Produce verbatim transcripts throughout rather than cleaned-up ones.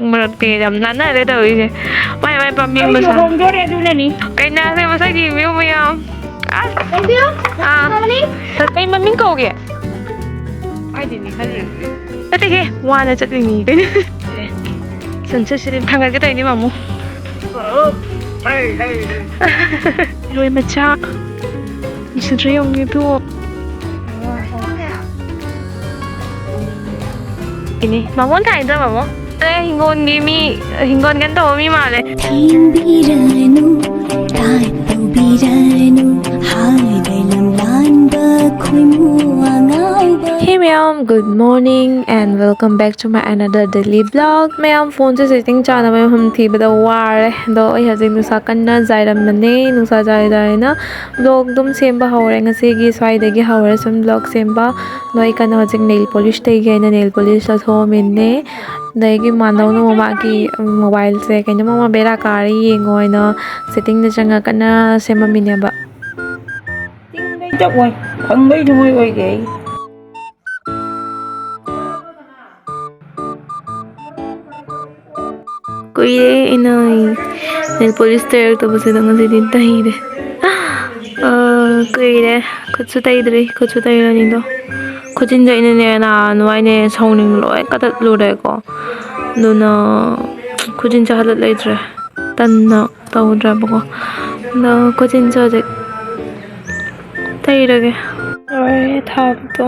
ꯃꯔꯛꯇꯤ ꯌꯥꯝ ꯅꯥꯟꯅꯔꯦ ꯇꯧꯔꯤꯁꯦ꯫ ꯃꯥꯏ ꯃꯥꯏ ꯄꯥꯝꯕꯤ ꯑꯩ ꯃꯁꯥ ꯂꯨꯍꯣꯡꯗꯣꯔꯦ, ꯑꯗꯨꯅꯅꯤ꯫ ꯀꯩꯅꯥꯁꯦ ꯃꯁꯛ ꯌꯦꯡꯕꯤꯌꯨ ꯃꯌꯥꯝ꯫ ꯑꯁ꯫ ꯌꯦꯡꯕꯤꯌꯨ꯫ ꯑꯥ꯫ ꯐꯖꯕꯅꯤ꯫ ꯀꯩ ꯃꯃꯤꯡ ꯀꯧꯒꯦ? ꯍꯥꯏꯗꯤꯅꯤ ꯈꯜꯂꯤꯅꯤ꯫ ꯅꯠꯇꯦꯍꯦ, ꯋꯥꯅ ꯆꯠꯂꯤꯅꯤ ꯀꯩꯅꯣ꯫ ꯁꯟꯁꯦꯠꯁꯤꯗꯤ ꯊꯥꯡꯒꯠꯀꯦ ꯇꯧꯔꯤꯅꯤ ꯃꯥꯃꯨ꯫ ꯍꯩ, ꯍꯩ, ꯍꯩ꯫ ꯏꯔꯣꯏ ꯃꯆꯥ꯫ ꯁꯤꯗ꯭ꯔꯤ ꯌꯦꯡꯉꯨ ꯑꯗꯨ꯫ ꯏꯅꯦ, ꯃꯥꯃꯣ ꯊꯥꯏꯗ ꯃꯥꯃꯣ꯫ ꯑꯦ, ꯍꯤꯡꯒꯣꯜꯒꯤ ꯃꯤ, ꯍꯤꯡꯒꯣꯜ ꯀꯩꯅꯣ ꯇꯧꯕ ꯃꯤ ꯃꯥꯜꯂꯦ꯫ ꯊꯦꯝꯕꯤꯔꯅꯨ, ꯇꯥꯏ ꯇꯧꯕꯤꯔꯅꯨ, ꯍꯥꯏꯔꯦ ꯂꯝꯂꯥꯟꯕ ꯈꯣꯏꯃꯨ ꯑꯉꯥꯎꯕ꯫ Hey ꯃꯌꯥꯝ, good morning and welcome back to my another daily vlog. ꯃꯌꯥꯝ, ꯐꯣꯟꯁꯦ ꯁꯦꯇꯤꯡ ꯆꯥꯅꯕ ꯃꯐꯝ ꯊꯤꯕꯗ ꯋꯥꯔꯦ꯫ ꯑꯗꯣ ꯑꯩ ꯍꯧꯖꯤꯛ ꯅꯨꯡꯁꯥ ꯀꯟꯅ ꯌꯥꯏꯔꯝꯕꯅꯦ꯫ ꯅꯨꯡꯁꯥ ꯌꯥꯏ ꯌꯥꯏꯅ vlog ꯑꯗꯨꯝ ꯁꯦꯝꯕ ꯍꯧꯔꯦ꯫ ꯉꯁꯤꯒꯤ ꯁ꯭ꯋꯥꯏꯗꯒꯤ ꯍꯧꯔꯦ ꯁꯨꯝ vlog ꯁꯦꯝꯕ꯫ ꯑꯗꯣ ꯑꯩ ꯀꯟꯅ ꯍꯧꯖꯤꯛ nail polish ꯇꯩꯒꯦ ꯍꯥꯏꯅ nail polish ꯇꯩꯊꯣꯛꯑꯝꯃꯤꯅꯦ꯫ ꯑꯗꯒꯤ ꯃꯥꯟꯗꯧꯅ ꯃꯃꯥꯒꯤ mobileꯁꯦ ꯀꯩꯅꯣꯝꯃ ꯕꯦꯔꯥ ꯀꯥꯔꯦ ꯌꯦꯡꯉꯣ ꯍꯥꯏꯅ settingꯗ ꯆꯪꯉ ꯀꯟꯅ ꯁꯦꯝꯃꯝꯃꯤꯅꯦꯕ꯫ ꯇꯤꯡꯕꯩ ꯇꯧꯑꯣꯏ, ꯐꯪꯕꯩ ꯊꯃꯣꯏ ꯑꯣꯏꯒꯦ ꯑꯩ꯫ ꯀꯨꯏꯔꯦ ꯑꯩꯅ nail polish ꯇꯩꯔꯛꯇꯕꯁꯤꯗ ꯉꯁꯤꯗꯤ ꯇꯩꯔꯦ꯫ ꯑꯥ, ꯀꯨꯏꯔꯦ ꯈꯨꯠꯁꯨ ꯇꯩꯗ꯭ꯔꯤ, ꯈꯨꯠꯁꯨ ꯇꯩꯔꯅꯤꯗꯣ꯫ ꯈꯨꯠꯁꯤꯟꯁꯦ ꯑꯩꯅꯅꯦ ꯅꯍꯥꯟꯋꯥꯏꯅꯦ ꯁꯥꯎꯅꯤꯡ ꯂꯣꯏ ꯀꯇꯠꯂꯨꯔꯦꯀꯣ꯫ ꯑꯗꯨꯅ ꯈꯨꯠꯁꯤꯟꯁꯦ ꯍꯜꯂꯠ ꯂꯩꯇ꯭ꯔꯦ꯫ ꯇꯟꯅ ꯇꯧꯗ꯭ꯔꯕꯀꯣ꯫ ꯑꯗꯣ ꯈꯨꯠꯁꯤꯟꯁꯦ ꯍꯧꯖꯤꯛ ꯇꯩꯔꯒꯦ꯫ ꯂꯣꯏꯔꯦ ꯊꯥꯕꯗꯣ꯫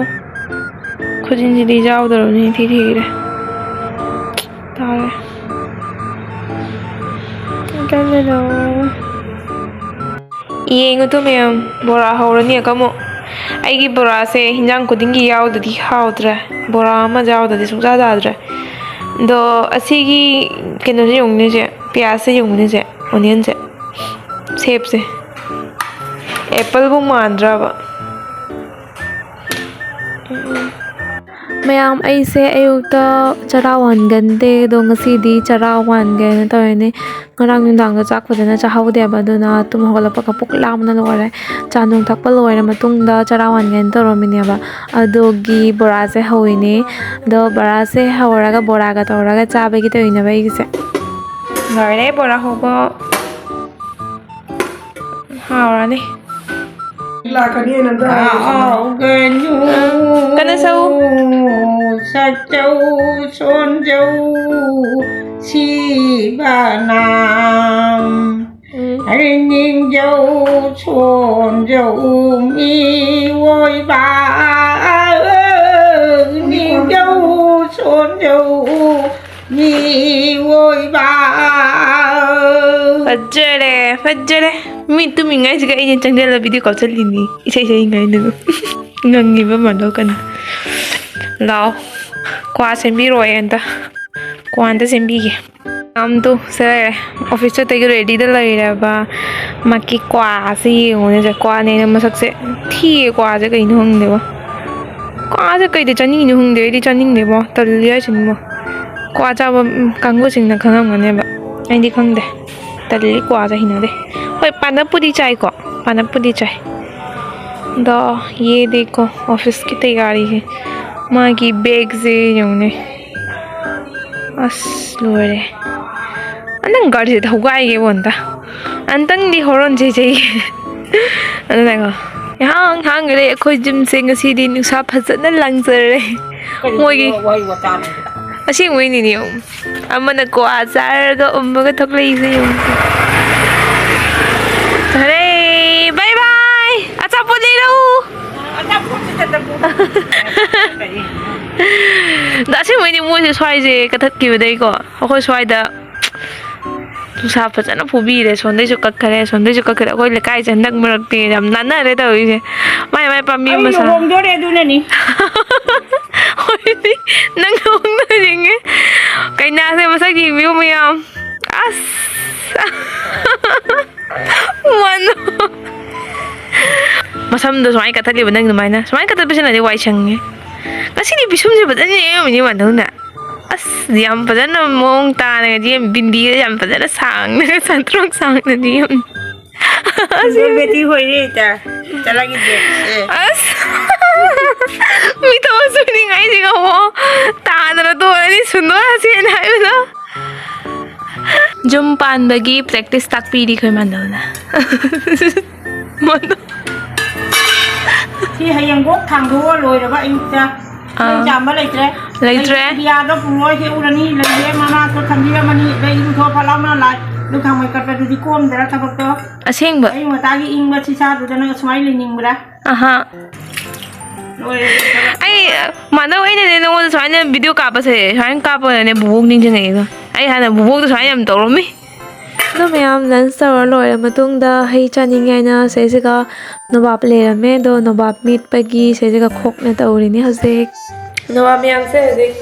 ꯈꯨꯠꯁꯤꯟꯁꯤꯗꯤ ꯌꯥꯎꯗ꯭ꯔꯕꯅꯤ ꯏꯊꯤ ꯊꯤꯈ꯭ꯔꯦ꯫ ꯇꯥꯔꯦ꯫ ꯇꯜꯂꯦꯗ꯫ ꯌꯦꯡꯉꯨ ꯇꯨ ꯃꯌꯥꯝ, ꯕꯣꯔꯥ ꯍꯧꯔꯅꯤ ꯑꯃꯨꯛ꯫ ꯑꯩꯒꯤ ꯕꯣꯔꯥꯁꯦ ꯍꯤꯟꯖꯥꯡ ꯈꯨꯗꯤꯡꯒꯤ ꯌꯥꯎꯗꯗꯤ ꯍꯥꯎꯗ꯭ꯔꯦ꯫ ꯕꯣꯔꯥ ꯑꯃ ꯌꯥꯎꯗꯗꯤ ꯁꯨꯡꯆꯥ ꯆꯥꯗ꯭ꯔꯦ꯫ ꯑꯗꯣ ꯑꯁꯤꯒꯤ ꯀꯩꯅꯣꯁꯦ ꯌꯦꯡꯉꯨꯅꯦꯁꯦ, ꯄꯤꯌꯥꯁꯁꯦ ꯌꯦꯡꯉꯨꯅꯦꯁꯦ, onionꯁꯦ, shapeꯁꯦ꯫ Appleꯕꯨ ꯃꯥꯟꯗ꯭ꯔꯕ? ꯎꯝ꯫ ꯃꯌꯥꯝ, ꯑꯩꯁꯦ ꯑꯌꯨꯛꯇ ꯆꯔꯥ ꯋꯥꯟꯒꯟꯗꯦ, ꯑꯗꯣ ꯉꯁꯤꯗꯤ ꯆꯔꯥ ꯋꯥꯟꯒꯦꯅ ꯇꯧꯔꯤꯅꯦ꯫ ꯉꯔꯥꯡ ꯅꯨꯡꯗꯥꯡꯗꯣ ꯆꯥꯛ ꯐꯖꯅ ꯆꯥꯍꯧꯗꯦꯕ, ꯑꯗꯨꯅ ꯇꯨꯝ ꯍꯧꯒꯠꯂꯛꯄꯒ ꯄꯨꯛ ꯂꯥꯝꯕꯅ ꯂꯣꯏꯔꯦ꯫ ꯆꯥ ꯅꯨꯡ ꯊꯛꯄ ꯂꯣꯏꯔ ꯃꯇꯨꯡꯗ ꯆꯔꯥ ꯋꯥꯟꯒꯦꯅ ꯇꯧꯔꯝꯃꯤꯅꯦꯕ꯫ ꯑꯗꯨꯒꯤ ꯕꯣꯔꯥꯁꯦ ꯍꯧꯋꯤꯅꯦ꯫ ꯑꯗꯣ ꯕꯣꯔꯥꯁꯦ ꯍꯧꯔꯒ ꯕꯣꯔꯥꯒ ꯇꯧꯔꯒ ꯆꯥꯕꯒꯤ ꯇꯧꯔꯤꯅꯦꯕ ꯑꯩꯒꯤꯁꯦ꯫ ꯂꯣꯏꯔꯦ ꯕꯣꯔꯥ ꯍꯧꯕ꯫ ꯍꯥꯎꯔꯅꯤ꯫ ꯂꯥꯛꯀꯅꯤ ꯅꯪꯒ꯫ ꯍꯥꯎꯒꯅꯨ꯫ ꯀꯟꯅ ꯁꯛꯎ꯫ ꯁꯛꯆꯧ ꯁꯣꯟꯖꯧ ꯁꯤꯕꯅ꯫ ꯎꯝ꯫ ꯅꯤꯡꯖꯧ ꯁꯣꯟꯖꯧ ꯃꯤꯑꯣꯏꯕ꯫ ꯅꯤꯡꯖꯧ ꯁꯣꯟꯖꯧ ꯃꯤꯑꯣꯏꯕ꯫ ꯐꯖꯔꯦ, ꯐꯖꯔꯦ꯫ ꯃꯤ ꯇꯨꯝꯃꯤꯉꯩꯁꯤꯒ ꯑꯩꯅ ꯆꯪꯁꯤꯜꯂ ꯚꯤꯗꯤꯑꯣ ꯀꯥꯞꯁꯤꯜꯂꯤꯅꯤ꯫ ꯏꯁꯩ ꯁꯛꯏꯉꯩꯗꯨꯒ꯫ ꯉꯪꯉꯤꯕ ꯃꯥꯟꯗꯧ ꯀꯟꯅ꯫ ꯂꯥꯛꯑꯣ꯫ ꯀ꯭ꯋꯥ ꯁꯦꯝꯕꯤꯔꯛꯑꯣ ꯑꯝꯇ꯫ ꯀ꯭ꯋꯥ ꯑꯝꯇ ꯁꯦꯝꯕꯤꯒꯦ꯫ ꯃꯌꯥꯝꯗꯣ ꯁꯦ ꯑꯣꯐꯤꯁ ꯆꯠꯇꯒꯤ ꯔꯦꯗꯤꯗ ꯂꯩꯔꯕ ꯃꯥꯒꯤ ꯀ꯭ꯋꯥꯁꯦ ꯌꯦꯡꯉꯨꯅꯦ꯫ ꯁꯦ ꯀ꯭ꯋꯥꯅꯦꯅ ꯃꯁꯛꯁꯦ ꯊꯤꯌꯦ꯫ ꯀ꯭ꯋꯥꯁꯦ ꯀꯩꯅꯣ ꯈꯪꯗꯦꯕ꯫ ꯀ꯭ꯋꯥꯁꯦ ꯀꯩꯗ ꯆꯥꯅꯤꯡꯉꯤꯅꯣ ꯈꯪꯗꯦ꯫ ꯑꯩꯗꯤ ꯆꯥꯅꯤꯡꯗꯦꯕꯣ꯫ ꯇꯜꯂꯤ ꯍꯥꯏꯁꯤꯅꯤꯕꯣ꯫ ꯀ꯭ꯋꯥ ꯆꯥꯕ, ꯎꯝ, ꯀꯥꯡꯕꯨꯁꯤꯡꯅ ꯈꯪꯉꯝꯒꯅꯦꯕ꯫ ꯑꯩꯗꯤ ꯈꯪꯗꯦ꯫ ꯇꯜꯂꯤ, ꯀ꯭ꯋꯥꯁꯦ ꯍꯩꯅꯗꯦ꯫ ꯍꯣꯏ, ꯄꯥꯅꯞꯄꯨꯗꯤ ꯆꯥꯏꯀꯣ꯫ ꯄꯥꯅꯞꯄꯨꯗꯤ ꯆꯥꯏ꯫ ꯑꯗꯣ ꯌꯦꯗꯤꯀꯣ ꯑꯣꯐꯤꯁꯀꯤ ꯇꯩꯒꯥꯔꯤꯁꯦ꯫ ꯃꯥꯒꯤ ꯕꯦꯒꯁꯦ ꯌꯦꯡꯉꯨꯅꯦ꯫ ꯑꯁ, ꯂꯣꯏꯔꯦ꯫ ꯅꯪ ꯒꯥꯔꯤꯁꯦ ꯊꯧꯒꯥꯏꯒꯦꯕ ꯑꯝꯇ꯫ ꯑꯝꯇꯪꯗꯤ ꯍꯣꯔꯣꯟ ꯆꯦꯆꯦꯒꯤ꯫ ꯑꯗꯨꯅꯀꯣ꯫ ꯏꯍꯥꯡ ꯍꯥꯡꯈ꯭ꯔꯦ ꯑꯩꯈꯣꯏ ꯖꯤꯝꯁꯦ ꯉꯁꯤꯗꯤ꯫ ꯅꯨꯡꯁꯥ ꯐꯖꯅ ꯂꯥꯡꯖꯔꯦ꯫ ꯃꯣꯏꯒꯤ ꯋꯥꯍꯩ ꯋꯥꯇꯥꯅꯤ꯫ ꯑꯁꯦꯡꯕꯩꯅꯤꯅꯦ꯫ ꯑꯃꯅ ꯀ꯭ꯋꯥ ꯆꯥꯔꯒ ꯎꯝꯃꯒ ꯊꯣꯛꯂꯛꯏꯁꯦ ꯌꯦꯡꯉꯨ꯫ ꯐꯔꯦ, bye bye꯫ ꯑꯆꯥꯄꯣꯠ ꯂꯩꯔꯛꯎ꯫ ꯑꯗꯣ ꯑꯁꯦꯡꯕꯩꯗꯤ ꯃꯣꯏꯁꯦ ꯁ꯭ꯋꯥꯏꯁꯦ ꯀꯛꯊꯠꯈꯤꯕꯗꯩꯀꯣ, ꯑꯩꯈꯣꯏ ꯁ꯭ꯋꯥꯏꯗ ꯅꯨꯡꯁꯥ ꯐꯖꯅ ꯐꯨꯕꯤꯔꯦ꯫ ꯁꯣꯝꯗꯩꯁꯨ ꯀꯛꯈꯔꯦ, ꯁꯣꯝꯗꯩꯁꯨ ꯀꯛꯈꯔꯦ꯫ ꯑꯩꯈꯣꯏ ꯂꯩꯀꯥꯏꯁꯦ ꯍꯟꯗꯛ ꯃꯔꯛꯇꯤ ꯌꯥꯝ ꯅꯥꯟꯅꯔꯦ ꯇꯧꯔꯤꯁꯦ꯫ ꯃꯥꯏ ꯃꯥꯏ ꯄꯥꯝꯕꯤ ꯑꯩ ꯃꯁꯥ ꯂꯨꯍꯣꯡꯗꯣꯔꯦ ꯑꯗꯨꯅꯅꯤ꯫ ꯍꯣꯏꯅꯦ, ꯅꯪ ꯂꯨꯍꯣꯡꯗꯣꯔꯤꯉꯦ꯫ ꯀꯩꯅꯥꯁꯦ ꯃꯁꯛ ꯌꯦꯡꯕꯤꯌꯨ ꯃꯌꯥꯝ꯫ ꯑꯁ꯫ ꯃꯅꯣ꯫ ꯃꯁꯝꯗꯣ ꯁꯨꯃꯥꯏꯅ ꯀꯛꯊꯠꯂꯤꯕ ꯅꯪ ꯑꯗꯨꯃꯥꯏꯅ꯫ ꯁꯨꯃꯥꯏꯅ ꯀꯛꯊꯠꯄꯁꯤꯅꯗꯤ ꯋꯥꯏ ꯁꯪꯉꯦ꯫ ꯉꯁꯤꯗꯤ ꯄꯤꯁꯨꯝꯁꯦ ꯐꯖꯅ ꯌꯦꯡꯉꯝꯃꯤꯅꯦ ꯃꯥꯟꯗꯧꯅ꯫ ꯑꯁ, ꯌꯥꯝ ꯐꯖꯅ ꯃꯑꯣꯡ ꯇꯥꯅꯒꯗꯤ ꯌꯦꯡ, ꯕꯤꯟꯗꯤꯒ ꯌꯥꯝ ꯐꯖꯅ ꯁꯥꯡꯅꯒ ꯁꯥꯡꯇ꯭ꯔꯣꯛ ꯁꯥꯡꯅꯗꯤ ꯌꯦꯡ꯫ ꯑꯁ, ꯁꯨꯟꯗꯣꯔꯒꯗꯤ ꯍꯣꯏꯔꯦ ꯍꯦꯛꯇ꯫ ꯆꯠꯂꯒꯦ ꯗꯦ꯫ ꯑꯦ꯫ ꯑꯁ꯫ ꯃꯤ ꯊꯕꯛ ꯁꯨꯅꯤꯡꯉꯥꯏꯁꯤꯒ ꯑꯃꯨꯛ ꯇꯥꯗꯅ ꯇꯣꯛꯑꯅꯤ, ꯁꯨꯟꯗꯣꯔꯥꯁꯦꯅ ꯍꯥꯏꯕꯗꯣ꯫ ꯌꯨꯝ ꯄꯥꯟꯕꯒꯤ practice ꯇꯥꯛꯄꯤꯔꯤ ꯑꯩꯈꯣꯏ ꯃꯥꯟꯗꯧꯅ꯫ ꯃꯥꯟꯗꯧ꯫ ꯁꯤ ꯍꯌꯦꯡ ꯀꯣꯛ ꯊꯥꯡꯗꯣꯛꯑ ꯂꯣꯏꯔꯕ ꯑꯌꯨꯛꯇ꯫ ꯑꯥ꯫ ꯂꯩ ꯆꯥꯝꯕ ꯂꯩꯇ꯭ꯔꯦ꯫ ꯂꯩꯇ꯭ꯔꯦ꯫ ꯂꯩ ꯕꯤꯌꯥꯗꯣ ꯄꯨꯔꯣ ꯍꯦꯛꯎꯔꯅꯤ, ꯂꯩꯌꯦ ꯃꯃꯥꯡꯗ ꯊꯝꯕꯤꯔꯝꯃꯅꯤ, ꯂꯩ ꯏꯔꯨꯊꯣꯛꯑ ꯐꯠ ꯂꯥꯎꯅ ꯂꯥꯏ ꯗꯨꯛ ꯊꯥꯡꯃꯩ ꯀꯠꯄꯗꯨꯗꯤ ꯀꯣꯝꯗ꯭ꯔꯥ ꯊꯕꯛꯇꯣ? ꯑꯁꯦꯡꯕ꯫ ꯑꯌꯨꯛ ꯉꯟꯇꯥꯒꯤ ꯏꯪꯕ ꯁꯤꯁꯥꯗꯨꯗ ꯅꯪ ꯁꯨꯃꯥꯏꯅ ꯂꯩꯅꯤꯡꯕ꯭ꯔꯥ? ꯑꯍꯥ꯫ ꯂꯣꯏꯔꯦ꯫ ꯑꯩ, ꯃꯥꯅ ꯑꯩꯅꯅꯦ ꯅꯉꯣꯟꯗ ꯁꯨꯃꯥꯏꯅ video ꯀꯥꯞꯄꯁꯦ, ꯁꯨꯃꯥꯏꯅ ꯀꯥꯞꯄꯒꯅꯦ ꯕꯨꯕꯣꯛ ꯅꯤꯡꯁꯤꯡꯉꯛꯑꯦ꯫ ꯑꯩ ꯍꯥꯟꯅ ꯕꯨꯕꯣꯛꯇ ꯁꯨꯃꯥꯏꯅ ꯌꯥꯝ ꯇꯧꯔꯝꯃꯤ꯫ ꯑꯗꯣ ꯃꯌꯥꯝ lunch ꯇꯧꯔ ꯂꯣꯏꯔ ꯃꯇꯨꯡꯗ ꯍꯩ ꯆꯥꯅꯤꯡꯉꯦ ꯍꯥꯏꯅ ꯁꯤꯁꯤꯒ ꯅꯣꯕꯥꯞ ꯂꯩꯔꯝꯃꯦ꯫ ꯑꯗꯣ ꯅꯣꯕꯥꯞ ꯃꯦꯠꯄꯒꯤ ꯁꯤꯁꯤꯒ ꯈꯣꯛꯅ ꯇꯧꯔꯤꯅꯦ ꯍꯧꯖꯤꯛ꯫ ꯅꯣꯕꯥꯞ ꯃꯌꯥꯝꯁꯦ ꯍꯧꯖꯤꯛ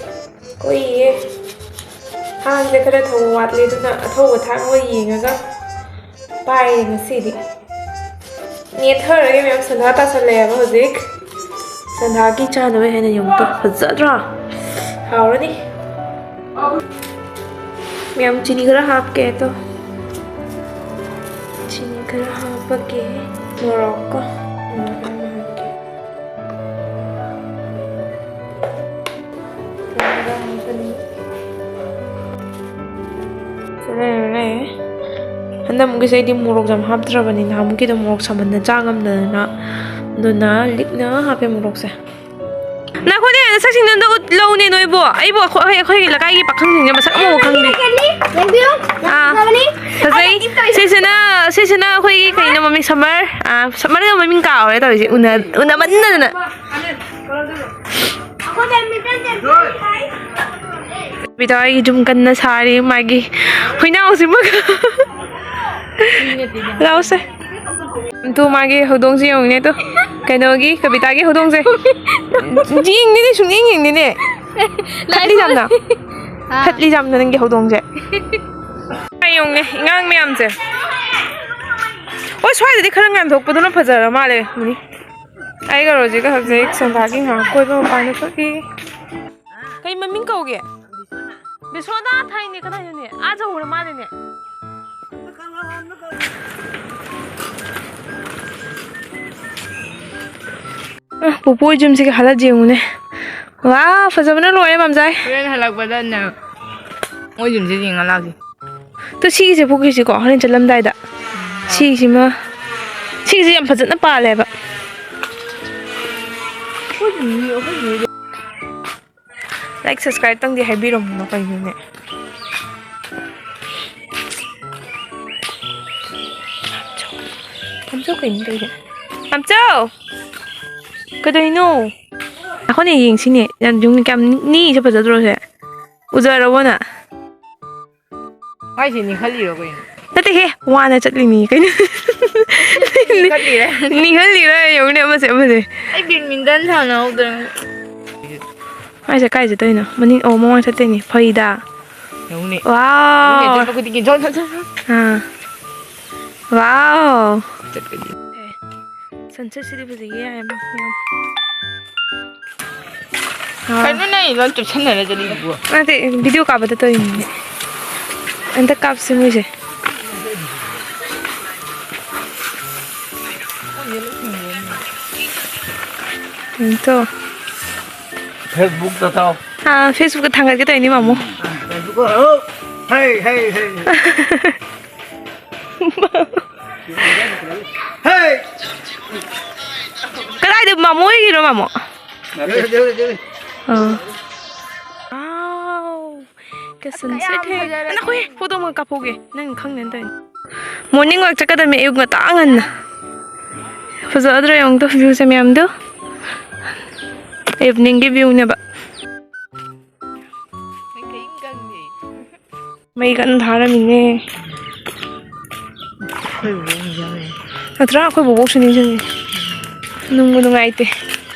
ꯀꯨꯏꯌꯦ꯫ ꯊꯥꯡꯁꯦ ꯈꯔ ꯊꯧꯕ ꯋꯥꯠꯂꯤ, ꯑꯗꯨꯅ ꯑꯊꯧꯕ ꯊꯥꯡ ꯑꯣꯏ ꯌꯦꯡꯉꯒ ꯄꯥꯏꯔꯦ ꯉꯁꯤꯗꯤ꯫ ꯅꯦꯠꯊꯔꯒꯦ ꯃꯌꯥꯝ, ꯁꯟꯗꯥ ꯇꯥꯁꯜꯂꯛꯑꯦꯕ ꯍꯧꯖꯤꯛ꯫ ꯁꯟꯗꯥꯒꯤ ꯆꯥꯅꯕ ꯍꯦꯟꯅ ꯌꯦꯡꯉꯨ ꯇꯨ, ꯐꯖꯗ꯭ꯔꯣ? ꯍꯥꯎꯔꯅꯤ꯫ ꯃꯌꯥꯝ ꯆꯤꯅꯤ ꯈꯔ ꯍꯥꯞꯀꯦ ꯇꯣ꯫ ꯆꯤꯅꯤ ꯈꯔ ꯍꯥꯞꯄꯒꯦ꯫ ꯃꯣꯔꯣꯛꯀ꯫ ꯃꯣꯔꯣꯛ ꯈꯔ ꯍꯥꯞꯀꯦ꯫ ꯁꯤꯗ ꯂꯩꯔꯦ꯫ ꯍꯟꯗꯛꯃꯨꯛꯀꯤꯁꯦ ꯑꯩꯗꯤ ꯃꯣꯔꯣꯛ ꯌꯥꯝ ꯍꯥꯞꯇ꯭ꯔꯕꯅꯤ꯫ ꯅꯍꯥꯟꯃꯨꯛꯀꯤꯗꯣ ꯃꯣꯔꯣꯛ ꯁꯥꯃꯟꯗꯅ ꯆꯥ ꯉꯝꯗꯗꯅ꯫ ꯑꯗꯨꯅ ꯂꯤꯛꯅ ꯍꯥꯞꯄꯦ ꯃꯣꯔꯣꯛꯁꯦ꯫ ꯅꯈꯣꯏꯅꯦ ꯅꯁꯛꯁꯤꯡꯗꯣ ꯑꯝꯇ ꯎꯠꯂꯧꯅꯦ ꯅꯣꯏꯕꯣ꯫ ꯑꯩꯕꯨ ꯑꯩꯈꯣꯏ, ꯑꯩꯈꯣꯏꯒꯤ ꯂꯩꯀꯥꯏꯒꯤ ꯄꯥꯈꯪꯁꯤꯡꯁꯦ ꯃꯁꯛ ꯑꯃꯐꯥꯎ ꯈꯪꯗꯦ꯫ ꯌꯦꯡꯕꯤꯌꯨ꯫ ꯑꯥ꯫ ꯐꯖꯕꯅꯤ꯫ ꯐꯖꯩ꯫ ꯑꯩꯅ gift ꯇꯧꯔꯤꯁꯦ꯫ ꯁꯤꯁꯤꯅ, ꯁꯤꯁꯤꯅ ꯑꯩꯈꯣꯏꯒꯤ ꯀꯩꯅꯣ ꯃꯃꯤꯡ, ꯁꯝꯃꯔ꯫ ꯑꯥ, ꯁꯝꯃꯔꯒ ꯃꯃꯤꯡ ꯀꯥꯎꯔꯦ ꯇꯧꯔꯤꯁꯦ꯫ ꯎꯅ-, ꯎꯅꯃꯟꯗꯗꯅ꯫ ꯑꯩꯈꯣꯏ badminton ꯇꯦꯟ ꯊꯥꯏ꯫ ꯕꯤꯗꯥꯏꯒꯤ ꯌꯨꯝ ꯀꯟꯅ ꯁꯥꯔꯤ ꯃꯥꯒꯤ ꯍꯨꯏꯅꯥꯎꯁꯤꯃꯒ꯫ ꯂꯥꯎꯁꯦ꯫ ꯑꯗꯨ ꯃꯥꯒꯤ ꯍꯧꯗꯣꯡꯁꯦ ꯌꯦꯡꯉꯨꯅꯦ ꯑꯗꯣ꯫ ꯀꯩꯅꯣꯒꯤ ꯀꯕꯤꯇꯥꯒꯤ ꯍꯧꯗꯣꯡꯁꯦ꯫ ꯌꯦꯡꯗꯦꯅꯦ, ꯁꯨꯡꯌꯦꯡ ꯌꯦꯡꯗꯦꯅꯦ꯫ ꯐꯠꯂꯤ ꯌꯥꯝꯅ꯫ ꯍꯥ? ꯐꯠꯂꯤ ꯌꯥꯝꯅ ꯅꯪꯒꯤ ꯍꯧꯗꯣꯡꯁꯦ꯫ ꯌꯦꯡꯉꯨꯅꯦ, ꯏꯉꯥꯡ ꯃꯌꯥꯝꯁꯦ꯫ ꯑꯣ, ꯁ꯭ꯋꯥꯏꯗꯗꯤ ꯈꯔ ꯉꯥꯟꯊꯣꯛꯄꯗꯨꯅ ꯐꯖꯔ ꯃꯥꯜꯂꯦ꯫ ꯑꯩꯒ ꯔꯣꯖꯤꯒ ꯍꯧꯖꯤꯛ ꯁꯦꯟꯗ꯭ꯔꯥꯒꯤ ꯉꯥꯏꯍꯥꯛ ꯀꯣꯏꯕ ꯃꯄꯥꯟꯗ ꯊꯣꯛꯏ꯫ ꯀꯩ ꯃꯃꯤꯡ ꯀꯧꯒꯦ? ꯕꯤꯁ꯭ꯋꯥꯅꯥꯊ ꯍꯥꯏꯅꯦ꯫ ꯀꯗꯥꯏꯗꯅꯦ? ꯑꯥ ꯌꯧꯔ ꯃꯥꯜꯂꯦꯅꯦ꯫ ꯑ, ꯄꯨꯄꯨ ꯍꯣꯏ ꯌꯨꯝꯁꯤꯒꯤ ꯍꯥꯂꯠ ꯌꯦꯡꯉꯨꯅꯦ꯫ ꯋꯥ, ꯐꯖꯕꯅ ꯂꯣꯏꯔꯦ, ꯃꯥꯝꯖꯥꯏ꯫ ꯍꯣꯔꯦꯟ ꯍꯜꯂꯛꯄꯗ ꯅꯪ ꯃꯣꯏ ꯌꯨꯝꯁꯦ ꯌꯦꯡꯉ ꯂꯥꯛꯀꯦ꯫ ꯇꯨ, ꯁꯤꯒꯤꯁꯦ ꯄꯨꯈ꯭ꯔꯤꯁꯤꯀꯣ, ꯍꯣꯔꯦꯟ ꯆꯠꯂꯝꯗꯥꯏꯗ꯫ ꯁꯤꯒꯤꯁꯤꯃ, ꯁꯤꯒꯤꯁꯦ ꯌꯥꯝ ꯐꯖꯅ ꯄꯥꯜꯂꯦꯕ꯫ Like, subscribe ꯇꯪꯗꯤ ꯍꯥꯏꯕꯤꯔꯝꯃꯣ ꯀꯩꯅꯣꯅꯦ꯫ ꯑꯝꯆꯧ ꯀꯩꯅꯣ ꯇꯧꯔꯤꯁꯦ? ꯑꯝꯆꯧ! ꯀꯩꯗꯧꯔꯤꯅꯣ? ꯑꯩꯈꯣꯏꯅ ꯌꯦꯡꯁꯤꯅꯦ꯫ ꯌꯥꯝ ꯌꯨꯝ ꯀꯌꯥꯝ ꯅꯤꯛꯏꯁꯦ, ꯐꯖꯗ꯭ꯔꯣ ꯁꯦ? ꯎꯖꯔꯕꯣ ꯅꯪ? ꯃꯥꯏꯁꯦ ꯅꯤꯛꯍꯜꯂꯤꯔꯣ ꯀꯩꯅꯣ? ꯅꯠꯇꯦꯍꯦ, ꯋꯥꯅ ꯆꯠꯂꯤꯅꯤ ꯀꯩꯅꯣ꯫ ꯅꯤꯛꯍꯜꯂꯤꯔꯥ? ꯅꯤꯛꯍꯜꯂꯤꯔꯥ ꯌꯦꯡꯉꯨꯅꯦ, ꯑꯃꯁꯦ, ꯑꯃꯁꯦ꯫ ꯑꯩ badminton ꯁꯥꯟꯅꯍꯧꯗ꯭ꯔꯦ꯫ ꯃꯥꯏꯁꯦ ꯀꯥꯏ ꯆꯠꯇꯣꯏꯅꯣ? ꯃꯅꯤꯡ, ꯑꯣ, ꯃꯃꯥꯡ ꯆꯠꯇꯣꯏꯅꯤ꯫ ꯐꯩꯗ꯫ ꯌꯦꯡꯉꯨꯅꯦ꯫ ꯋꯥꯎ꯫ ꯌꯦꯡꯉꯨꯅꯦ, ꯆꯠꯄ ꯈꯨꯗꯤꯡꯒꯤ ꯖꯣꯟ, ꯖꯣꯟ, ꯖꯣꯟ, ꯖꯣꯟ꯫ ꯑꯥ꯫ ꯋꯥꯎ꯫ ꯆꯠꯄꯗꯤ꯫ ꯑꯦ, sunset ꯁꯤꯗꯤ ꯐꯖꯩꯌꯦ, ꯌꯥꯝ, ꯌꯥꯝ꯫ ꯑꯥ꯫ ꯀꯩꯅꯣ ꯅꯪ ꯂꯣꯏ ꯆꯨꯞꯁꯟꯅꯔ ꯆꯠꯂꯤꯗꯨꯕꯣ? ꯅꯠꯇꯦ, video ꯀꯥꯞꯄꯗ ꯇꯧꯔꯤꯅꯤꯅꯦ꯫ ꯑꯝꯇ ꯀꯥꯞꯁꯤ ꯃꯣꯏꯁꯦ꯫ ꯑꯝꯇ꯫ Facebook ꯇ ꯊꯥꯎ꯫ ꯑꯥ, Facebook ꯇ ꯊꯥꯡꯒꯠꯀꯦ ꯇꯧꯔꯤꯅꯤ, ꯃꯥꯃꯣ꯫ Facebook ꯇ ꯊꯥꯎ꯫ ꯍꯩ, ꯍꯩ, ꯍꯩ꯫ ꯍꯩ! ꯀꯗꯥꯏꯗ, ꯃꯥꯃꯣ ꯍꯣꯏꯒꯤꯔꯣ, ꯃꯥꯃꯣ? ꯅꯠꯇꯦ꯫ ꯑꯥ꯫ Wow! ꯀꯌꯥꯝ ꯐꯖꯔꯦ꯫ ꯅꯈꯣꯏ photo ꯑꯃ ꯀꯥꯞꯍꯧꯒꯦ꯫ ꯅꯪ ꯈꯪꯅꯦꯅ ꯇꯧꯔꯤꯅꯤ꯫ Morning walk ꯆꯠꯀꯗꯕꯅꯤ ꯑꯌꯨꯛ ꯉꯟꯇꯥ ꯉꯟꯅ꯫ ꯐꯖꯗ꯭ꯔꯣ ꯌꯦꯡꯉꯨ ꯇꯨ, view ꯁꯦ ꯃꯌꯥꯝꯗꯨ꯫ Evening ꯒꯤ view ꯅꯦꯕ꯫ ꯃꯩ ꯀꯟꯅ ꯊꯥꯔꯝꯃꯤꯅꯦ꯫ ꯅꯠꯇ꯭ꯔꯥ ꯑꯩꯈꯣꯏ ꯕꯣꯕꯣꯛꯁꯨ ꯅꯤꯡꯁꯤꯡꯉꯤ꯫ ꯅꯨꯡꯕꯨ ꯅꯨꯡꯉꯥꯏꯇꯦ꯫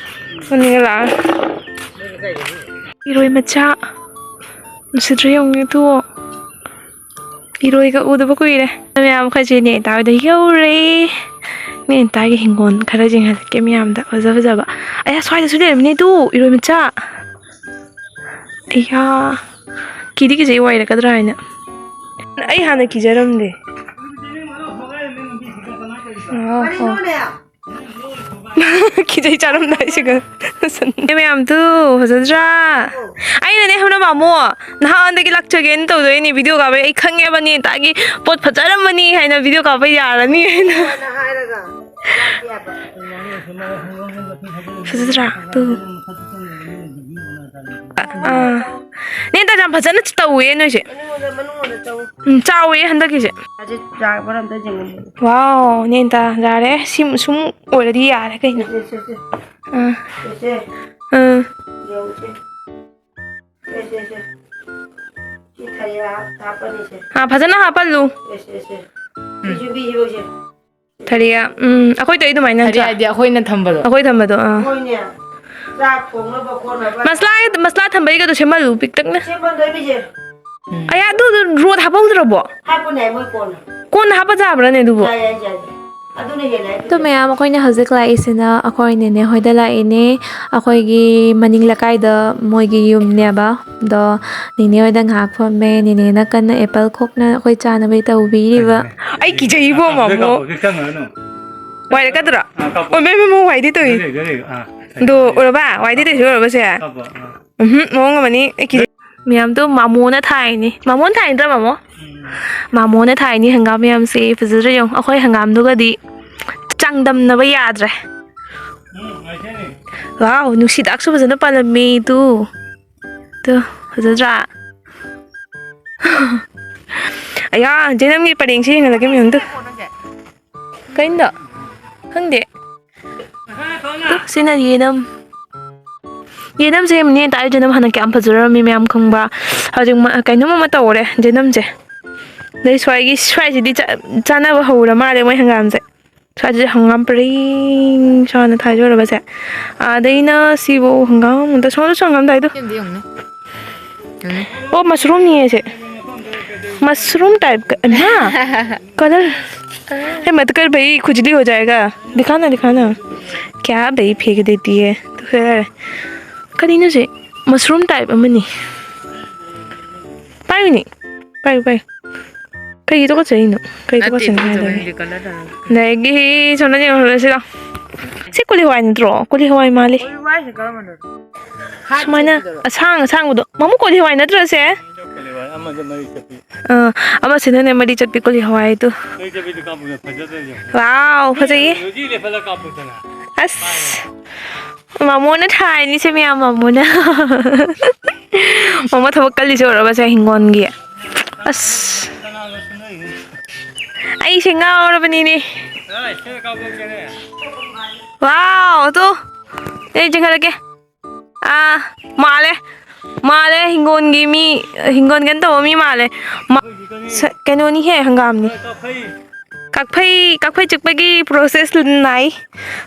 ꯎꯅꯤꯡꯉ ꯂꯥꯛꯑ꯫ ꯏꯔꯣꯏ ꯃꯆꯥ꯫ ꯅꯨꯡꯁꯤꯗ꯭ꯔꯣ ꯌꯦꯡꯉꯨꯅꯦ ꯑꯗꯨ꯫ ꯏꯔꯣꯏꯒ ꯎꯗꯕ ꯀꯨꯏꯔꯦ꯫ ꯃꯌꯥꯝ ꯑꯩꯈꯣꯏ ꯆꯦ ꯅꯦꯇꯥ ꯍꯣꯏꯗ ꯌꯧꯔꯦ꯫ ꯅꯦꯟꯇꯥꯒꯤ ꯍꯤꯡꯒꯣꯜ ꯈꯔ ꯌꯦꯡꯍꯜꯂꯛꯀꯦ ꯃꯌꯥꯝꯗ꯫ ꯐꯖ ꯐꯖꯕ꯫ ꯑꯌꯥ, ꯁ꯭ꯋꯥꯏꯗꯁꯨ ꯂꯩꯔꯝꯃꯤꯅꯦ ꯇꯨ, ꯏꯔꯣꯏ ꯃꯆꯥ꯫ ꯑꯌꯥ, ꯀꯤꯗꯤ ꯀꯤꯖꯩ, ꯋꯥꯏꯔꯛꯀꯗ꯭ꯔꯥ ꯍꯥꯏꯅ꯫ ꯑꯩ ꯍꯥꯟꯅ ꯀꯤꯖꯔꯝꯗꯦ꯫ ꯑꯣ, ꯑꯣ꯫ ꯀꯤꯖꯩ ꯆꯥꯔꯝꯗꯥꯏꯁꯤꯒ꯫ ꯃꯌꯥꯝꯗꯨ ꯐꯖꯗ꯭ꯔꯥ? ꯑꯩꯅꯅꯦ ꯍꯧꯅ ꯃꯥꯃꯣ, ꯅꯍꯥꯟꯗꯒꯤ ꯂꯥꯛꯆꯒꯦꯅ ꯇꯧꯗꯣꯏꯅꯦ ꯚꯤꯗꯤꯑꯣ ꯀꯥꯞꯄꯩ꯫ ꯑꯩ ꯈꯪꯉꯦꯕ ꯅꯦꯟꯇꯥꯒꯤ ꯄꯣꯠ ꯐꯖꯔꯝꯃꯅꯤ ꯍꯥꯏꯅ, ꯚꯤꯗꯤꯑꯣ ꯀꯥꯞꯄ ꯌꯥꯔꯅꯤ ꯍꯥꯏꯅ꯫ ꯐꯖꯗ꯭ꯔꯥ? ꯇꯨ꯫ ꯑꯥ꯫ ꯅꯦꯟꯇꯥ ꯌꯥꯝ ꯐꯖꯅ ꯇꯧꯋꯦ ꯅꯣꯏꯁꯦ꯫ ꯎꯝ, ꯆꯥꯎꯋꯦ ꯍꯟꯗꯛꯀꯤꯁꯦ꯫ ꯋꯥꯎ, ꯅꯦꯟꯇꯥ, ꯌꯥꯔꯦ꯫ ꯁꯤꯝ-, ꯁꯨꯝ ꯑꯣꯏꯔꯗꯤ ꯌꯥꯔꯦ ꯀꯩꯅꯣ꯫ ꯁꯦ, ꯁꯦ, ꯁꯦ꯫ ꯑꯥ꯫ ꯁꯦ, ꯁꯦ꯫ ꯑꯥ꯫ ꯌꯦꯡꯉꯨꯁꯦ꯫ ꯁꯦ, ꯁꯦ, ꯁꯦ꯫ ꯁꯤ ꯊꯔꯤꯔꯥ ꯍꯥꯞꯄꯅꯤꯁꯦ꯫ ꯑꯥ, ꯐꯖꯅ ꯍꯥꯞꯄꯜꯂꯨ꯫ ꯁꯦ, ꯁꯦ, ꯁꯦ꯫ ꯁꯤꯁꯨ ꯄꯤꯁꯤꯔꯣ ꯁꯦ? ꯊꯔꯤꯌꯥ, ꯎꯝ, ꯑꯩꯈꯣꯏ ꯇꯧꯏ ꯑꯗꯨꯃꯥꯏꯅ ꯊꯔꯤꯌꯥ ꯅꯠꯇ꯭ꯔꯥ? ꯍꯥꯏꯗꯤ ꯑꯩꯈꯣꯏꯅ ꯊꯝꯕꯗꯣ꯫ ꯑꯩꯈꯣꯏ ꯊꯝꯕꯗꯣ, ꯑꯥ꯫ ꯍꯣꯏꯅꯦ꯫ ꯆꯥꯛ ꯊꯣꯡꯅꯕ ꯈꯣꯠꯅꯕ ꯃꯁꯂꯥ, ꯃꯁꯂꯥ ꯊꯝꯕꯩꯒꯗꯣ ꯁꯦꯝꯍꯜꯂꯨ ꯄꯤꯛꯇꯛꯅ꯫ ꯁꯦꯝꯍꯟꯗꯣꯏꯅꯤꯁꯦ꯫ ꯎꯝ꯫ ꯑꯌꯥ, ꯑꯗꯨ ꯔꯣꯗ ꯍꯥꯞꯍꯧꯗ꯭ꯔꯕꯣ? ꯍꯥꯞꯄꯨꯅꯦ ꯃꯣꯏ ꯀꯣꯟꯅ꯫ ꯀꯣꯟꯅ ꯍꯥꯞꯄ ꯌꯥꯕ꯭ꯔꯥꯅꯦ ꯑꯗꯨꯕꯣ? ꯌꯥꯏ, ꯌꯥꯏ, ꯌꯥꯏ꯫ ꯑꯗꯨꯅ ꯍꯦꯜꯂꯦ ꯍꯥꯏꯗꯨꯗꯤ꯫ ꯑꯗꯣ ꯃꯌꯥꯝ, ꯑꯩꯈꯣꯏꯅ ꯍꯧꯖꯤꯛ ꯂꯥꯛꯏꯁꯤꯅ ꯑꯩꯈꯣꯏ ꯅꯦꯅꯦ ꯍꯣꯏꯗ ꯂꯥꯛꯏꯅꯦ꯫ ꯑꯩꯈꯣꯏꯒꯤ ꯃꯅꯤꯡ ꯂꯩꯀꯥꯏꯗ ꯃꯣꯏꯒꯤ ꯌꯨꯝꯅꯦꯕ꯫ ꯑꯗꯣ ꯅꯦꯅꯦ ꯍꯣꯏꯗ ꯉꯥꯏꯍꯥꯛ ꯐꯝꯃꯦ꯫ ꯅꯦꯅꯦꯅ ꯀꯟꯅ ꯑꯦꯄꯜ ꯈꯣꯛꯅ ꯑꯩꯈꯣꯏ ꯆꯥꯅꯕꯩ ꯇꯧꯕꯤꯔꯤꯕ꯫ ꯑꯩ ꯀꯤꯖꯩꯕꯣ, ꯃꯥꯃꯣ꯫ ꯋꯥꯏꯔꯛꯀꯗ꯭ꯔꯣ? ꯑꯥ, ꯀꯥꯞꯄꯣ꯫ ꯑꯣ, ꯃꯦ, ꯃꯦ, ꯃꯣ, ꯋꯥꯏꯗꯤ ꯇꯧꯏ꯫ ꯒꯥꯔꯤ, ꯒꯥꯔꯤ, ꯑꯥ, ꯑꯗꯣ, ꯎꯔꯕ? ꯋꯥꯏꯗꯤ ꯇꯧꯏꯁꯤ ꯎꯔꯕ ꯁꯦ? ꯀꯥꯞꯄꯣ, ꯑꯥ꯫ ꯎꯝꯍꯨꯝ, ꯃꯑꯣꯡ ꯑꯃꯅꯤ꯫ ꯑꯩ ꯀꯤꯖꯩ꯫ ꯃꯌꯥꯝꯗꯣ ꯃꯥꯃꯣꯅ ꯊꯥꯏꯅꯤ꯫ ꯃꯥꯃꯣꯅ ꯊꯥꯏ ꯅꯠꯇ꯭ꯔꯥ, ꯃꯥꯃꯣ? ꯎꯝ꯫ ꯃꯥꯃꯣꯅ ꯊꯥꯏꯅꯤ ꯍꯪꯒꯥꯝ ꯃꯌꯥꯝꯁꯦ꯫ ꯐꯖꯗ꯭ꯔꯥ ꯌꯦꯡꯉꯨ꯫ ꯑꯩꯈꯣꯏ ꯍꯪꯒꯥꯝꯗꯨꯒꯗꯤ ꯆꯥꯡꯗꯝꯅꯕ ꯌꯥꯗ꯭ꯔꯦ꯫ ꯎꯝ, ꯂꯥꯛꯁꯅꯤ꯫ ꯋꯥꯎ, ꯅꯨꯡꯁꯤꯗꯥꯛꯁꯨ ꯐꯖꯅ ꯄꯥꯜꯂꯝꯃꯤ ꯇꯨ꯫ ꯇꯨ, ꯐꯖꯗ꯭ꯔꯥ? ꯑꯌꯥ, ꯖꯦꯅꯝꯒꯤ ꯄꯔꯦꯡꯁꯦ ꯌꯦꯡꯍꯜꯂꯛꯀꯦ ꯃꯌꯥꯝꯗꯨ꯫ ꯀꯩꯅꯣ? ꯈꯪꯗꯦ꯫ ꯇꯨ, ꯁꯤꯅ ꯌꯦꯅꯝ꯫ ꯌꯦꯅꯝꯁꯦ ꯌꯦꯡꯉꯨꯅꯦ, ꯇꯥꯏ ꯖꯦꯅꯝ ꯍꯥꯟꯅ ꯀꯌꯥꯝ ꯐꯖꯔꯝꯃꯤ ꯃꯌꯥꯝ ꯈꯪꯕ꯭ꯔꯥ? ꯍꯧꯖꯤꯛ ꯃ-, ꯀꯩꯅꯣꯝ ꯑꯃ ꯇꯧꯔꯦ ꯖꯦꯅꯝꯁꯦ꯫ ꯑꯗꯩ ꯁ꯭ꯋꯥꯏꯒꯤ, ꯁ꯭ꯋꯥꯏꯁꯤꯗꯤ ꯆꯥ-, ꯆꯥꯅꯕ ꯍꯧꯔ ꯃꯥꯜꯂꯦ ꯃꯣꯏ ꯍꯪꯒꯥꯝꯁꯦ꯫ ꯁ꯭ꯋꯥꯏꯁꯤꯗ ꯍꯪꯒꯥꯝ ꯄꯔꯦꯡ ꯁꯥꯅ ꯊꯥꯖꯔꯕꯁꯦ꯫ ꯑꯗꯩꯅ ꯁꯤꯕꯨ ꯍꯪꯒꯥꯝ ꯑꯝꯇ, ꯁꯣꯝꯗꯁꯨ ꯍꯪꯒꯥꯝ ꯊꯥꯏꯗꯣ꯫ ꯁꯤꯝꯗꯤ ꯌꯦꯡꯉꯨꯅꯦ꯫ ꯌꯦꯡꯉꯨꯅꯦ꯫ ꯑꯣ, ꯃꯁꯔꯨꯝꯅꯤꯌꯦ ꯁꯦ꯫ ꯃꯁꯔꯨꯝ ꯇꯥꯏꯞ ꯀ-, ꯏꯃꯥ! ꯀꯂꯔ꯫ हे मत कर भाई, खुजली हो जाएगा। दिखाना, दिखाना। क्या भाई, फेंक देती है तो फिर। ꯀꯔꯤꯅꯣ ꯁꯤ? ꯃꯁꯔꯨꯝ ꯇꯥꯏꯞ ꯑꯃꯅꯤ꯫ ꯄꯥꯏꯌꯨꯅꯦ꯫ ꯄꯥꯏꯌꯨ, ꯄꯥꯏꯌꯨ꯫ ꯀꯩꯒꯤ ꯇꯨꯀꯠꯆꯔꯤꯅꯣ? ꯀꯩ ꯅꯠꯇꯦ, ꯇꯨꯀꯠꯆꯅꯤꯡꯉꯥꯏ ꯇꯨꯀꯠꯆꯕ ꯂꯩꯒꯦ? ꯅꯠꯇꯦ, ꯀꯂꯔ ꯇꯧꯔꯒ꯫ ꯑꯗꯒꯤ ꯁꯣꯝꯗ ꯌꯦꯡꯍꯜꯂꯁꯤꯔꯣ? ꯁꯤ ꯀꯣꯂꯤ ꯍꯋꯥꯏ ꯅꯠꯇ꯭ꯔꯣ? ꯀꯣꯂꯤ ꯍꯋꯥꯏ ꯃꯥꯜꯂꯤ꯫ ꯀꯣꯂꯤ ꯍꯋꯥꯏꯁꯦ ꯀꯔꯝꯕꯅꯣ? ꯁꯨꯃꯥꯏꯅ ꯍꯥꯠꯈꯤꯕꯗꯨꯔꯣ? ꯑꯁꯥꯡ ꯑꯁꯥꯡꯕꯗꯣ꯫ ꯃꯃꯨ ꯀꯣꯂꯤ ꯍꯋꯥꯏ ꯅꯠꯇ꯭ꯔꯣ ꯁꯦ? ꯀꯣꯂꯤ ꯍꯋꯥꯏ ꯑꯃꯗ ꯃꯔꯤ ꯆꯠꯄꯤ꯫ ꯑꯥ, ꯑꯃꯁꯤꯅꯅꯦ ꯃꯔꯤ ꯆꯠꯄꯤ ꯀꯣꯂꯤ ꯍꯋꯥꯏꯗꯣ꯫ ꯃꯔꯤ ꯆꯠꯄꯤꯗꯣ ꯀꯥꯞꯄꯨꯅꯦ, ꯐꯖꯗ꯭ꯔꯥ ꯌꯦꯡꯉꯨ꯫ ꯋꯥꯎ, ꯐꯖꯩꯌꯦ꯫ ꯔꯣꯖꯤ ꯂꯦꯞꯍꯜꯂ ꯀꯥꯞꯄꯨꯗꯅ꯫ ꯑꯁ꯫ ꯃꯥꯃꯣꯅ ꯊꯥꯏꯅꯤꯁꯦ ꯃꯌꯥꯝ, ꯃꯥꯃꯣꯅ꯫ ꯃꯥꯃꯣ ꯊꯕꯛ ꯀꯜꯂꯤꯁꯦ ꯎꯔꯕ ꯁꯦ, ꯍꯤꯡꯒꯣꯜꯒꯤ? ꯑꯁ꯫ ꯑꯩꯁꯦ ꯉꯥꯎꯔꯕꯅꯤꯅꯦ꯫ ꯋꯥꯎ, ꯇꯨ꯫ ꯑꯩ ꯆꯤꯡꯈꯠꯂꯛꯀꯦ꯫ ꯑꯥ, ꯃꯥꯜꯂꯦ꯫ ꯃꯥꯜꯂꯦ, ꯍꯤꯡꯒꯣꯜꯒꯤ ꯃꯤ, ꯍꯤꯡꯒꯣꯜ ꯀꯩꯅꯣ ꯇꯧꯕ ꯃꯤ ꯃꯥꯜꯂꯦ꯫ ꯃꯥ-, ꯁ-, ꯀꯩꯅꯣꯅꯤꯍꯦ, ꯍꯪꯒꯥꯝꯅꯤ꯫ ꯀꯛꯐꯩ, ꯀꯛꯐꯩ ꯆꯤꯛꯄꯒꯤ process ꯅꯥꯏ꯫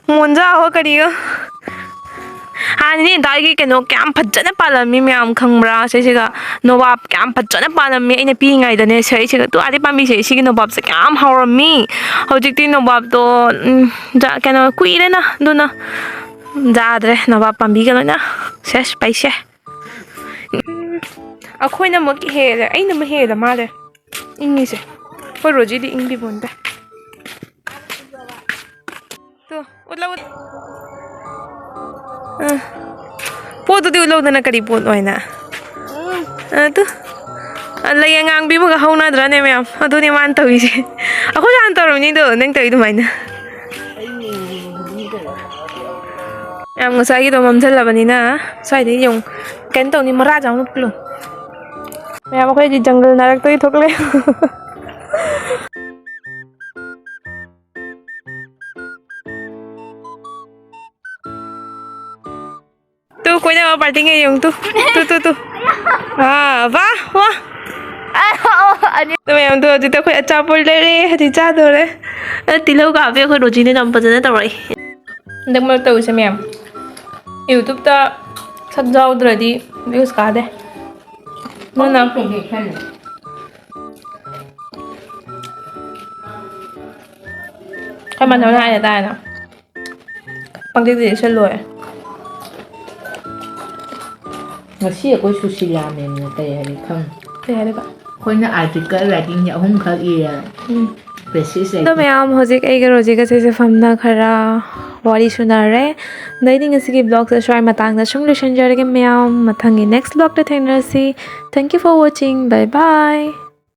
ꯃꯣꯟꯖꯥꯍꯣ ꯀꯔꯤꯌꯣ꯫ ꯍꯥꯟꯅꯗꯤ ꯏꯟꯇꯥꯒꯤ ꯀꯩꯅꯣ ꯀꯌꯥꯝ ꯐꯖꯅ ꯄꯥꯜꯂꯝꯃꯤ ꯃꯌꯥꯝ ꯈꯪꯕ꯭ꯔꯥ? ꯁꯤꯁꯤꯒ ꯅꯣꯕꯥꯞ ꯀꯌꯥꯝ ꯐꯖꯅ ꯄꯥꯜꯂꯝꯃꯤ ꯑꯩꯅ ꯄꯤꯛꯏꯉꯩꯗꯅꯦ꯫ ꯁꯤꯁꯤꯒ ꯇꯨ ꯑꯥꯗꯤ ꯄꯥꯝꯕꯤꯁꯦ, ꯁꯤꯒꯤ ꯅꯣꯕꯥꯞꯁꯦ ꯀꯌꯥꯝ ꯍꯥꯎꯔꯝꯃꯤ꯫ ꯍꯧꯖꯤꯛꯇꯤ ꯅꯣꯕꯥꯞꯇꯣ, ꯎꯝ, ꯖꯥ-, ꯀꯩꯅꯣ ꯀꯨꯏꯔꯦꯅ, ꯑꯗꯨꯅ ꯌꯥꯗ꯭ꯔꯦ꯫ ꯅꯣꯕꯥꯞ ꯄꯥꯝꯕꯤꯒ ꯂꯣꯏꯅ ꯁꯦꯁ ꯄꯩꯁꯦ꯫ ꯎꯝ, ꯑꯩꯈꯣꯏꯅ ꯑꯃꯨꯛ ꯍꯦꯜꯂꯦ, ꯑꯩꯅ ꯑꯃꯨꯛ ꯍꯦꯜꯂ ꯃꯥꯜꯂꯦ ꯏꯪꯉꯤꯁꯦ꯫ ꯑꯩꯈꯣꯏ ꯔꯣꯖꯤꯗꯤ ꯏꯪꯕꯤ ꯄꯣꯟꯗꯦ꯫ ꯇꯨ, ꯎꯠꯂꯣ, ꯎꯠ-, ꯑ, ꯄꯣꯠꯇꯨꯗꯤ ꯎꯠꯂꯧꯗꯅ ꯀꯔꯤ ꯄꯣꯠꯅꯣ ꯍꯥꯏꯅ꯫ ꯑ, ꯇꯨ꯫ ꯑ, ꯂꯩ ꯑꯉꯥꯡꯕꯤ ꯑꯃꯒ ꯍꯧꯅꯗ꯭ꯔꯥꯅꯦ ꯃꯌꯥꯝ? ꯑꯗꯨꯅꯦ ꯃꯥꯅ ꯇꯧꯔꯤꯁꯦ꯫ ꯑꯩꯈꯣꯏꯁꯨ ꯍꯥꯟꯅ ꯇꯧꯔꯝꯃꯤꯅꯤꯗꯣ, ꯅꯪ ꯇꯧꯔꯤ ꯑꯗꯨꯃꯥꯏꯅ꯫ ꯌꯥꯝ ꯉꯁꯥꯏꯒꯤꯗꯣ ꯃꯝꯁꯤꯜꯂꯕꯅꯤꯅ, ꯁ꯭ꯋꯥꯏꯗ ꯌꯦꯡꯉꯨ꯫ ꯀꯩꯅꯣ ꯇꯧꯅꯤ, ꯃꯔꯥ ꯆꯥꯎꯅ ꯄꯨꯜꯂꯨ꯫ ꯃꯌꯥꯝ ꯑꯩꯈꯣꯏꯗꯤ ꯖꯪꯒꯜ ꯅꯥꯔꯛꯇꯒꯤ ꯊꯣꯛꯂꯛꯑꯦ꯫ ꯇꯨ, ꯀꯣꯏꯅꯕ ꯄꯥꯔꯇꯤꯉꯩ ꯌꯦꯡꯉꯨ, ꯇꯨ꯫ ꯇꯨ, ꯇꯨ, ꯇꯨ꯫ ꯑꯥ, ꯋꯥ, ꯋꯥ꯫ ꯑꯅꯤ꯫ ꯇꯨ, ꯃꯌꯥꯝ, ꯇꯨ, ꯍꯧꯖꯤꯛꯇ ꯑꯩꯈꯣꯏ ꯑꯆꯥꯄꯣꯠ ꯂꯩꯔꯦ, ꯍꯧꯖꯤꯛ ꯆꯥꯗꯣꯔꯦ꯫ ꯑ, ꯇꯤꯜꯍꯧ ꯀꯥꯕꯤ ꯑꯩꯈꯣꯏ ꯔꯣꯖꯤꯅ ꯌꯥꯝ ꯐꯖꯅ ꯇꯧꯔꯛꯏ꯫ ꯍꯟꯗꯛ ꯃꯔꯛ ꯇꯧꯔꯤꯁꯦ ꯃꯌꯥꯝ, YouTube-ꯇ ꯁꯛ ꯌꯥꯎꯗ꯭ꯔꯗꯤ views ꯀꯥꯗꯦ꯫ ꯑꯗꯨꯅ ꯈꯔ ꯃꯥꯟꯅꯕꯅ ꯍꯥꯏꯅ ꯇꯥꯏꯅ꯫ ꯄꯪꯗꯦꯗꯤ ꯁꯤ ꯂꯣꯏꯔꯦ꯫ ꯉꯁꯤ ꯑꯩꯈꯣꯏ ꯁꯨꯁꯤꯂꯥ ꯃꯦꯝꯅ ꯀꯩ ꯍꯥꯏꯔꯤ ꯈꯪ ꯀꯩ ꯍꯥꯏꯔꯤꯕ? ꯑꯩꯈꯣꯏꯅ ꯑꯥꯔꯇꯤꯀꯜ ꯔꯥꯏꯇꯤꯡꯁꯦ ꯑꯍꯨꯝꯈꯛ ꯏꯔꯦ꯫ ꯎꯝ꯫ ꯕꯦꯁꯤꯁ ꯑꯗꯣ ꯃꯌꯥꯝ, ꯍꯧꯖꯤꯛ ꯑꯩꯒ ꯔꯣꯖꯤꯒꯁꯦ ꯐꯝꯅ ꯈꯔ ꯋꯥꯔꯤ ꯁꯨꯅꯔꯦ꯫ ꯑꯗꯩꯗꯤ ꯉꯁꯤꯒꯤ ꯕ꯭ꯂꯣꯒꯁꯦ ꯁ꯭ꯋꯥꯏ ꯃꯇꯥꯡꯗ ꯁꯨꯝ ꯂꯣꯏꯁꯤꯟꯖꯔꯒꯦ ꯃꯌꯥꯝ꯫ ꯃꯊꯪꯒꯤ ꯅꯦꯛꯁ ꯕ꯭ꯂꯣꯒꯇ ꯊꯦꯡꯅꯔꯁꯤ꯫ Thank you for watching. Bye bye.